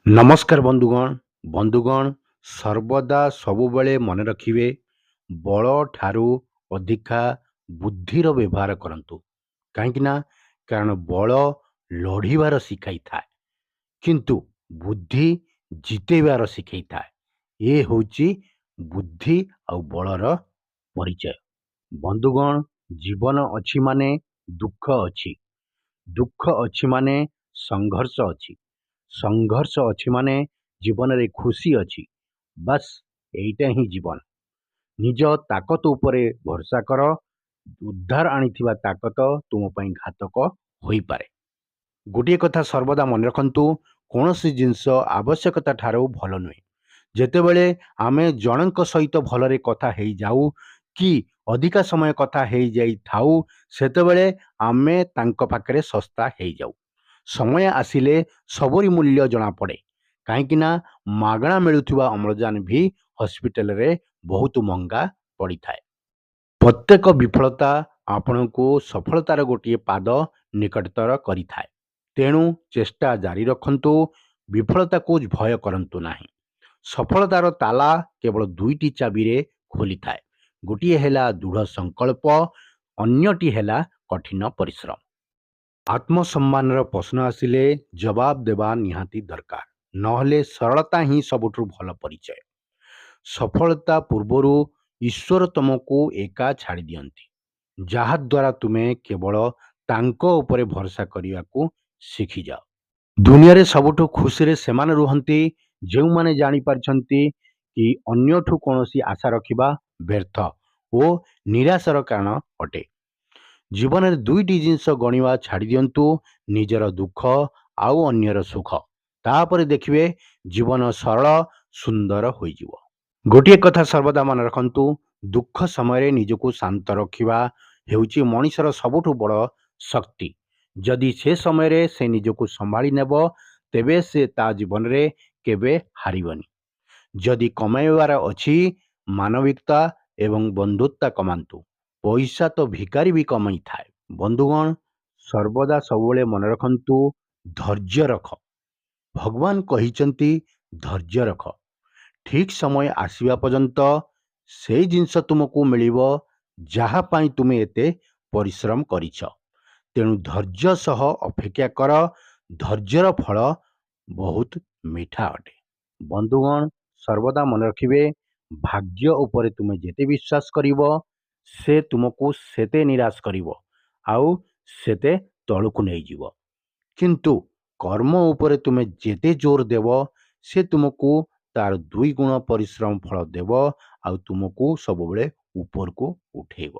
ନମସ୍କାର ବନ୍ଧୁଗଣ। ବନ୍ଧୁଗଣ, ସର୍ବଦା ସବୁବେଳେ ମନେ ରଖିବେ, ବଳ ଠାରୁ ଅଧିକା ବୁଦ୍ଧିର ବ୍ୟବହାର କରନ୍ତୁ। କାହିଁକି ନା କାରଣ ବଳ ଲଢ଼ିବାର ଶିଖାଇଥାଏ, କିନ୍ତୁ ବୁଦ୍ଧି ଜିତେଇବାର ଶିଖେଇଥାଏ। ଏ ହେଉଛି ବୁଦ୍ଧି ଆଉ ବଳର ପରିଚୟ। ବନ୍ଧୁଗଣ, ଜୀବନ ଅଛି ମାନେ ଦୁଃଖ ଅଛି, ଦୁଃଖ ଅଛି ମାନେ ସଂଘର୍ଷ ଅଛି, ସଂଘର୍ଷ ଅଛି ମାନେ ଜୀବନରେ ଖୁସି ଅଛି। ବାସ୍, ଏଇଟା ହିଁ ଜୀବନ। ନିଜ ତାକତ ଉପରେ ଭରସା କର। ଉଦ୍ଧାର ଆଣିଥିବା ତାକତ ତୁମ ପାଇଁ ଘାତକ ହୋଇପାରେ। ଗୋଟିଏ କଥା ସର୍ବଦା ମନେ ରଖନ୍ତୁ, କୌଣସି ଜିନିଷ ଆବଶ୍ୟକତା ଠାରୁ ଭଲ ନୁହେଁ। ଯେତେବେଳେ ଆମେ ଜଣଙ୍କ ସହିତ ଭଲରେ କଥା ହେଇଯାଉ କି ଅଧିକା ସମୟ କଥା ହେଇଯାଇଥାଉ, ସେତେବେଳେ ଆମେ ତାଙ୍କ ପାଖରେ ଶସ୍ତା ହେଇଯାଉ। ସମୟ ଆସିଲେ ସବୁରି ମୂଲ୍ୟ ଜଣାପଡ଼େ, କାହିଁକିନା ମାଗଣା ମିଳୁଥିବା ଅମ୍ଳଜାନ ବି ହସ୍ପିଟାଲରେ ବହୁତ ମହଙ୍ଗା ପଡ଼ିଥାଏ। ପ୍ରତ୍ୟେକ ବିଫଳତା ଆପଣଙ୍କୁ ସଫଳତାର ଗୋଟିଏ ପାଦ ନିକଟତର କରିଥାଏ। ତେଣୁ ଚେଷ୍ଟା ଜାରି ରଖନ୍ତୁ, ବିଫଳତାକୁ ଭୟ କରନ୍ତୁ ନାହିଁ। ସଫଳତାର ତାଲା କେବଳ ଦୁଇଟି ଚାବିରେ ଖୋଲିଥାଏ। ଗୋଟିଏ ହେଲା ଦୃଢ଼ ସଂକଳ୍ପ, ଅନ୍ୟଟି ହେଲା କଠିନ ପରିଶ୍ରମ। ଆତ୍ମସମ୍ମାନର ପ୍ରଶ୍ନ ଆସିଲେ ଜବାବ ଦେବା ନିହାତି ଦରକାର, ନହେଲେ ସରଳତା ହିଁ ସବୁଠୁ ଭଲ ପରିଚୟ। ସଫଳତା ପୂର୍ବରୁ ଈଶ୍ୱର ତୁମକୁ ଏକା ଛାଡ଼ି ଦିଅନ୍ତି, ଯାହାଦ୍ୱାରା ତୁମେ କେବଳ ତାଙ୍କ ଉପରେ ଭରସା କରିବାକୁ ଶିଖିଯାଅ। ଦୁନିଆରେ ସବୁଠୁ ଖୁସିରେ ସେମାନେ ରୁହନ୍ତି, ଯେଉଁମାନେ ଜାଣିପାରିଛନ୍ତି କି ଅନ୍ୟଠୁ କୌଣସି ଆଶା ରଖିବା ବ୍ୟର୍ଥ ଓ ନିରାଶାର କାରଣ ଅଟେ। ଜୀବନରେ ଦୁଇଟି ଜିନିଷ ଗଣିବା ଛାଡ଼ି ଦିଅନ୍ତୁ, ନିଜର ଦୁଃଖ ଆଉ ଅନ୍ୟର ସୁଖ। ତାପରେ ଦେଖିବେ ଜୀବନ ସରଳ ସୁନ୍ଦର ହୋଇଯିବ। ଗୋଟିଏ କଥା ସର୍ବଦା ମନେ ରଖନ୍ତୁ, ଦୁଃଖ ସମୟରେ ନିଜକୁ ଶାନ୍ତ ରଖିବା ହେଉଛି ମଣିଷର ସବୁଠୁ ବଡ଼ ଶକ୍ତି। ଯଦି ସେ ସମୟରେ ସେ ନିଜକୁ ସମ୍ଭାଳି ନେବ, ତେବେ ସେ ତା ଜୀବନରେ କେବେ ହାରିବନି। ଯଦି କମାଇବାର ଅଛି, ମାନବିକତା ଏବଂ ବନ୍ଧୁତା କମାନ୍ତୁ। ପଇସା ତ ଭିକାରୀ ବି କମାଇଥାଏ। ବନ୍ଧୁଗଣ, ସର୍ବଦା ସବୁବେଳେ ମନେ ରଖନ୍ତୁ, ଧୈର୍ଯ୍ୟ ରଖ। ଭଗବାନ କହିଛନ୍ତି, ଧୈର୍ଯ୍ୟ ରଖ। ଠିକ୍ ସମୟ ଆସିବା ପର୍ଯ୍ୟନ୍ତ ସେଇ ଜିନିଷ ତୁମକୁ ମିଳିବ, ଯାହା ପାଇଁ ତୁମେ ଏତେ ପରିଶ୍ରମ କରିଛ। ତେଣୁ ଧୈର୍ଯ୍ୟ ସହ ଅପେକ୍ଷା କର। ଧୈର୍ଯ୍ୟର ଫଳ ବହୁତ ମିଠା ଅଟେ। ବନ୍ଧୁଗଣ, ସର୍ବଦା ମନେ ରଖିବେ, ଭାଗ୍ୟ ଉପରେ ତୁମେ ଯେତେ ବିଶ୍ୱାସ କରିବ, ସେ ତୁମକୁ ସେତେ ନିରାଶ କରିବ ଆଉ ସେତେ ତଳକୁ ନେଇଯିବ। କିନ୍ତୁ କର୍ମ ଉପରେ ତୁମେ ଯେତେ ଜୋର ଦେବ, ସେ ତୁମକୁ ତାର ଦୁଇ ଗୁଣ ପରିଶ୍ରମ ଫଳ ଦେବ ଆଉ ତୁମକୁ ସବୁବେଳେ ଉପରକୁ ଉଠେଇବ।